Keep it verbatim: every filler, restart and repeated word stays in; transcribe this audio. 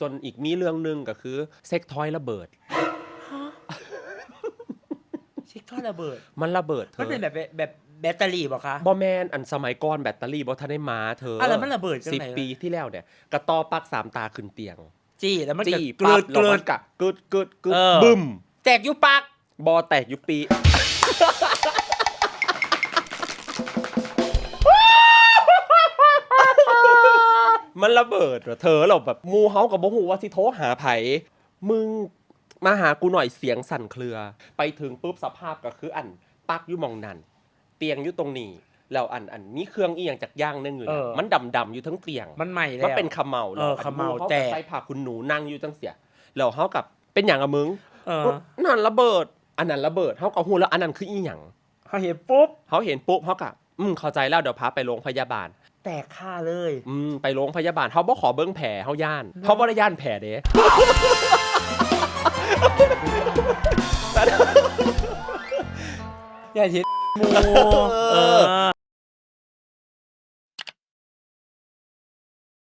จนอีกมีเรื่องหนึ่งก็คือ เซ็กทอยระเบิด เซ็กทอยระเบิด มันระเบิดเธอ มันเป็นแบบแบบแบตเตอรี่บ่คะ บ่แม่น อันสมัยก่อนแบตเตอรี่บ่ทันได้มาเธอ อ่ะแล้วมันระเบิดจัง สิบ ไหน ปีที่แล้วเนี่ย กระต่อปลั๊กสามตาขึ้นเตียง จี้แล้วมันก็ จี้ เกิ ปั๊ ด บแล้ว เกิ มั ด นกะกึดกึดกึด เออ บึ้ม แตกอยู่ปาก บ่แตกอยู่ปี มันระเบิดว่ะเธอ เราแบบหมู่เฮาก็บ่ฮู้ว่าสิโทรหาไผ มึงมาหากูหน่อย เสียงสั่นเครือ ไปถึงปุ๊บสภาพก็คืออันปลั๊กอยู่หม่องนั้น เตียงอยู่ตรงนี้ แล้วอันอันมีเครื่องอีหยังจักอย่างหนึงอยู่นะ เออ มันดำๆอยู่ทั้งเตียง มันใหม่แล้ว มันเป็นเขม่าแล้ว เออ อัน เขม่า หมู่เฮา แต ก็ ก ใส่ผ้าขนหนูนั่งอยู่จังเสีย แล้วเฮากะเป็นหยังอะมึง เออ นั่นระเบิด อันนั้นระเบิด เฮากะฮู้แล้วอันนั้นคืออีหยัง เขาเห็นปุ๊บ เฮาเห็นปุ๊บเฮากะอืมเข้าใจแล้ว เดี๋ยวพาไปโรงพยาบาล แตกค่าเลย อืมไปโรงพยาบาล เฮาบ่ขอเบิ่งแผล เฮาย่าน เฮาบ่ได้ย่านแผลเด้ อย่าเห็นหมู เออ เออ